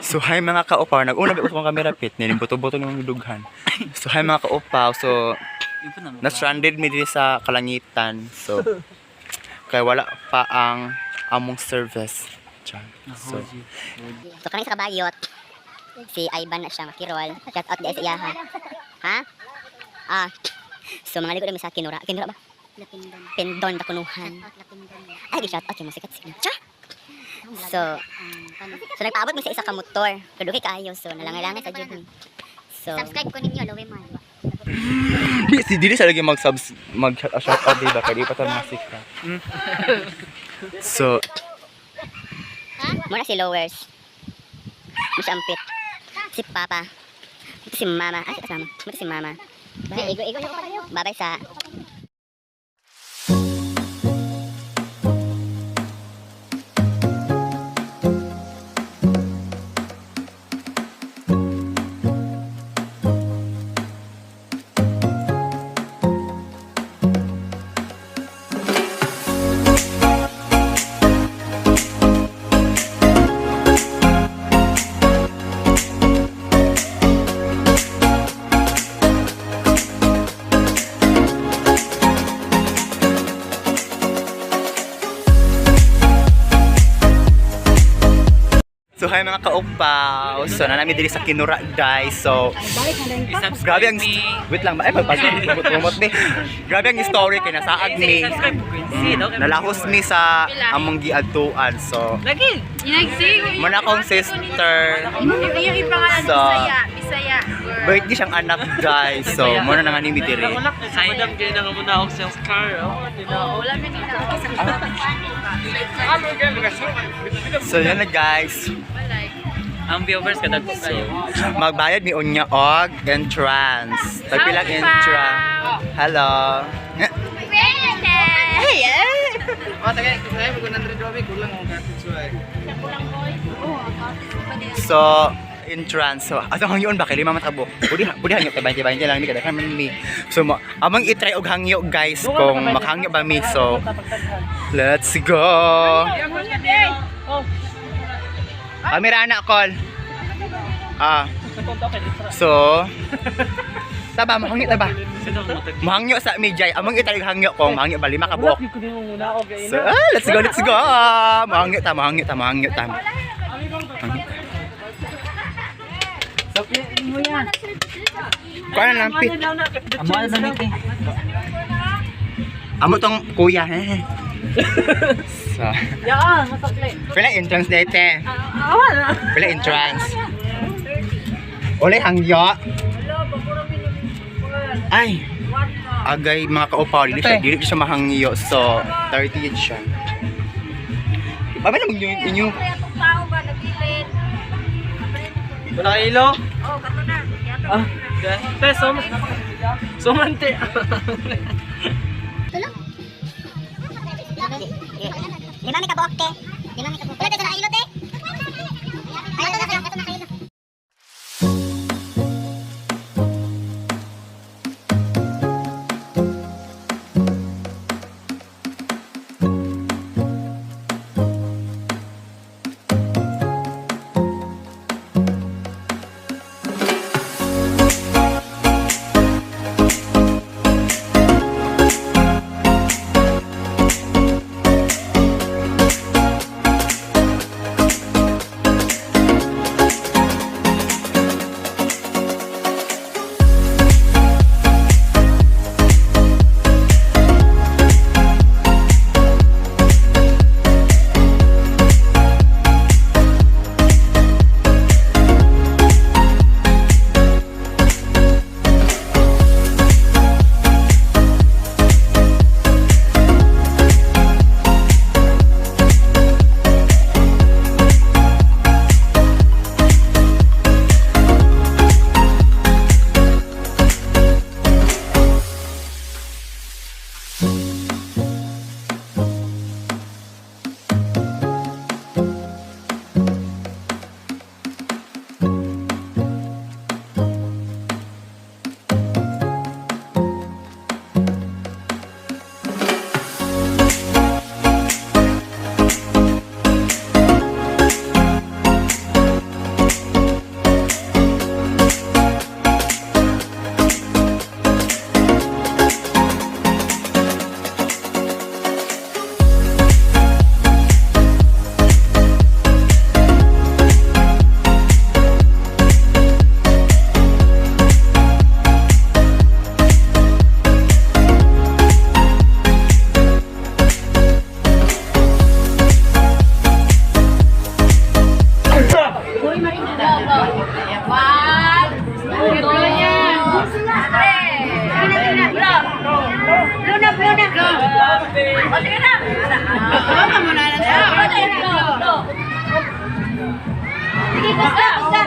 So hi mga kaupaw, nag-una ba ko camera pit, nining buto-buto ng dughan. So hi mga kaupaw, so na-stranded mi diri sa kalangitan. So kay wala pa ang among service. Chan. So So kanang sa kabayot, si Ivan na siya makirol. Shout out di sa iyaha. Ha? Ah. So mga ligo mi sa Kinura. Kinura ba? Pindon Dakunuhan. Ay, di shout out kay mo sikat sikat. Cha. So, so nagpaabot mi sa isa ka motor. Pero dugay kaayo, so nalangay-langay sa jud mi. So, Subscribe ko ninyo, Lowe Man. Di, si dili sa lagi mag subs mag shout shout out diba kay di pa ta mga sikat. So muna si Lowers. Mo siya ampit. Si Papa. Ito si Mama. Ay, si Mama. Ito si Mama. Bye. Igo, igo na ko pa kayo. Babay sa. So hi mga kaupaw. So nanami diri sa Kinura guys. So grabe ang wait lang ay pagpag ni. Grabe ang story kay nasaad ni. Nalahos mi sa among giadtuan. So Lagi. muna akong sister. Yung ipangalan So, Bisaya, Bisaya. Girl. Birthday siyang anak guys. So muna na nga ni mi diri. Madam, kaya na nga muna ako sa car. Oo, wala mi nila. So yun na guys. Ang viewers, kadagpo kayo. Magbayad mi unya og entrance. Tagpilang entrance. Hello. So, entrance. So, ato hangyoon ba kay lima man tabo. Budi budi hangyo kay 20 20 lang ni kada man mi. So, mo, among i-try og hangyo guys kung makahangyo ba mi. So, let's go. Kamera na call. Ah. So, taba mahangyo taba. Mahangyo sa mi jay. Among i-try og hangyo kung mahangyo ba lima ka buok. So, ah, let's go, let's go. Mahangyo ta, mahangyo ta, mahangyo ta. Kuha na lang, Pit. Amo tong kuya. Eh. So, Yaan, masakli. pila entrance dito. Pila entrance. Uli hangyo. Ay. Agay mga kaupaw, dili siya mahangyo. So, 30 yun siya. Pamela na mag inyo. Kaya itong tao ba, nagilid. Wala kayo ilo? Oo, kato na. Ah, te, sumante. Tulong. Lima may kabuok, te. Lima may kabuok. Wala, te, sa ilo, te. Ay, ito na, ito na, ilo. Go, go. One, two, three. Blue. Blue na, blue na. O, sige na. Blue, blue. Sige, gusta, gusta.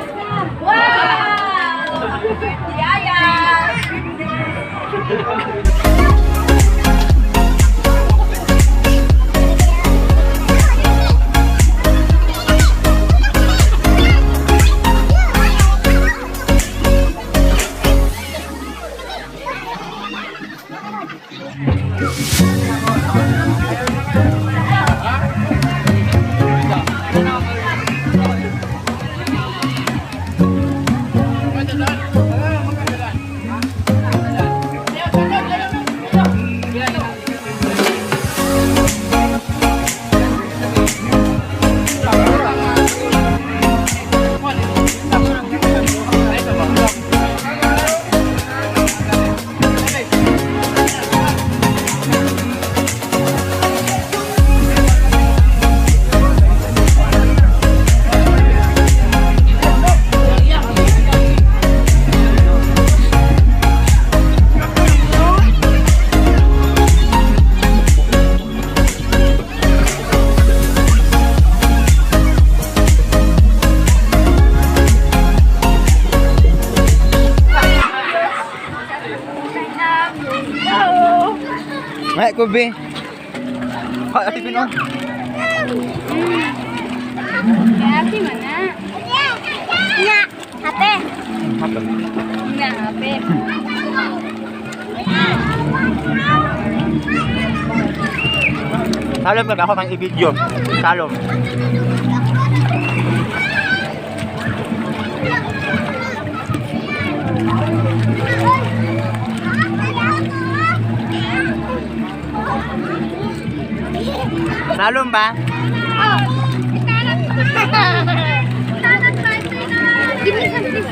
Wow! Yaya! May kubi. Ha, ati pino. Happy man na. Nya, hape. Nga, happy. Salom ka ako kang i-video. Salom. Salom ba? Give me something.